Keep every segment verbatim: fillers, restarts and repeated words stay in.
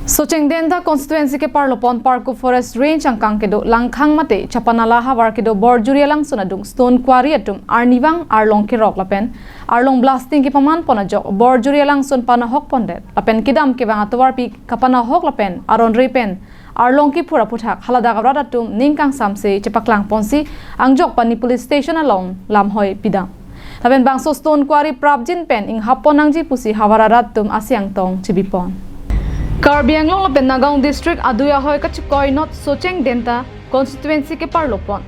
Socheng Dhenta constituency keparlo pon Parkup Forest Range angkang kedo Langkhang mate Chapanala havar kedo Borjuri alangsun adung stone quarry atum arnivang arlong kerok lapen arlong blasting kepaman pon ajok Borjuri alangsun panahok pondet lapen kedam kevang atovarpi kapanahok lapen aron re pen arlong kephur aphuthak haladak arat atum ning kangsamse chepaklang ponsi Angjokpani police station along lamhoi pidam. Lapen bangso stone quarry prapjin pen inghap pon nangji pusi havar arat atum ase angtong chibipon. Karbi Anglong lapen Nagaon district adui ahoi kachikoi not Socheng Dhenta constituency keparlo pon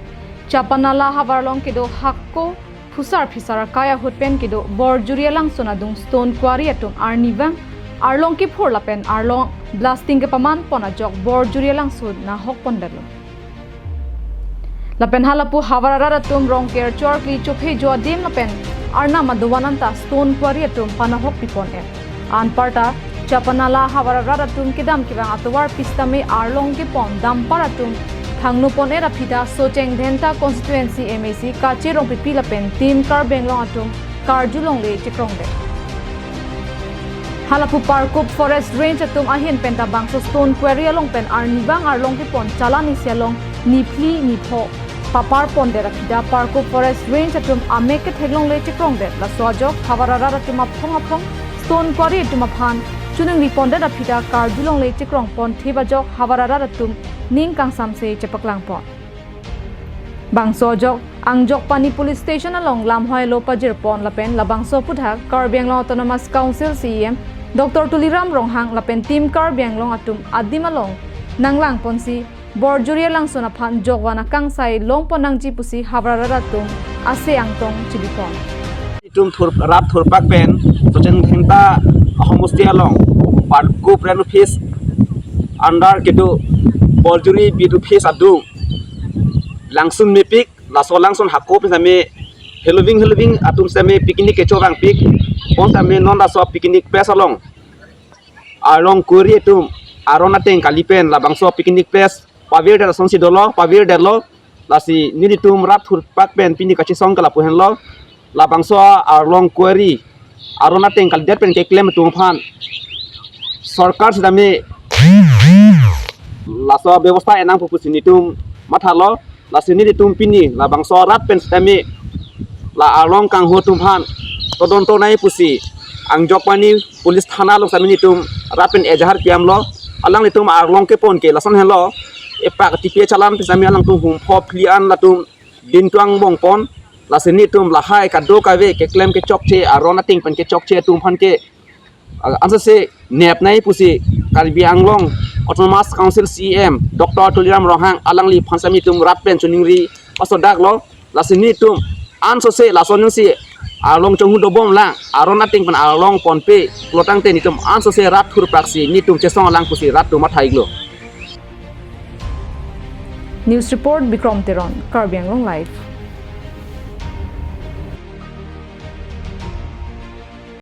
Chapanala havar along kedo hako phusar phisar akai ahut pen kedo Borjuri alangsun adung stone quarry atum arnivang arlong kephur lapen arlong blasting kepaman pon ajok Borjuri alangsun nahok pondetlo. Lapen halapu havar arat atum rong kerchor kli chophe jo adim lapen arnam adovan anta stone quarry atum panahok pipon et. Anparta Chapanala havar arat atum kedam kevang atovarpi sitame arlong kepon dampar atum thangno pon et aphi ta Socheng Dhenta constituency M A C Kache Rongpipi lapen Team Karbi Anglong atum karjulongle chekrongdet. Halapu Parkup Forest Range atum ahin penta bangso stone quarry along pen arnivang arlong kepon chalan isi along niphli nipho papar pondet aphi ta Parkup Forest Range atum amek ketheklongle chekrongdet, laso ajok havar arat atum aphong aphong stone quarry atum aphan choningri pondet aphi ta karjulongle chekrong pon thip ajok havar arat atum ning kangsamse chepaklang pon. Bangso ajok Angjokpani police station along lamhoilo pajir pon lapen labangso aphuthak Karbi Anglong Autonomous Council C E M Doctor Tuliram Ronghang lapen Team Karbi Anglong atum adim along nanglang ponsi Borjuri alangsun aphan jokvan akangsai long pon nangji pusi havar arat atum ase angtong chibipon. Itum thur, rat thurpak pen Socheng Dhenta homosti along Parkup range office under kedo Borjuri beat office adung langsun mepik, laso langsun hako pen sitame heloving heloving atum sitame picnic kecho vangpik, pon sitame non laso picnic place along arlong quarry atum aron ateng kali pen labangso picnic place pavirdet asonsi dolo, pavirdetlo. Lasi nelitum rat thurpak pen pini kachesong ke lapu henlo, labangso arlong quarry aron ateng kalidet pen keklem atum aphan sorkar sitame laso bebosta enang pu pusi nelitum mathalo. Lasi nelitum pini labangso rat pen sitame la arlong kanghu atum aphan todonto nai pusi Angjokpani police thana along sitame nelitum rat pen ejaharpi damlo. Alanglitum arlong kepon ke lason henlo, epak tipi chalan pen sitame alangtum hum pho phli an latum din tuang bong pon. Lasi nelitum lahai kadokave keklem kechokche, aron ateng pen kechokche atum aphan ke, ah, ansose nep nai pusi Karbi Anglong Autonomous Council C E M Doctor Tuliram Ronghang alangliphan sitame nelitum rat pen choningri pasodaklo. Lasi nelitum ansose lason nungsi arlong chonghu dobom lang, aron ateng pen arlong ponpe pulo tangte nelitum ansose rat thurpaksi nelitum chesong lang pusi rat atum matha-iklo. News report, Bikrom Teron, Karbi Anglong Live.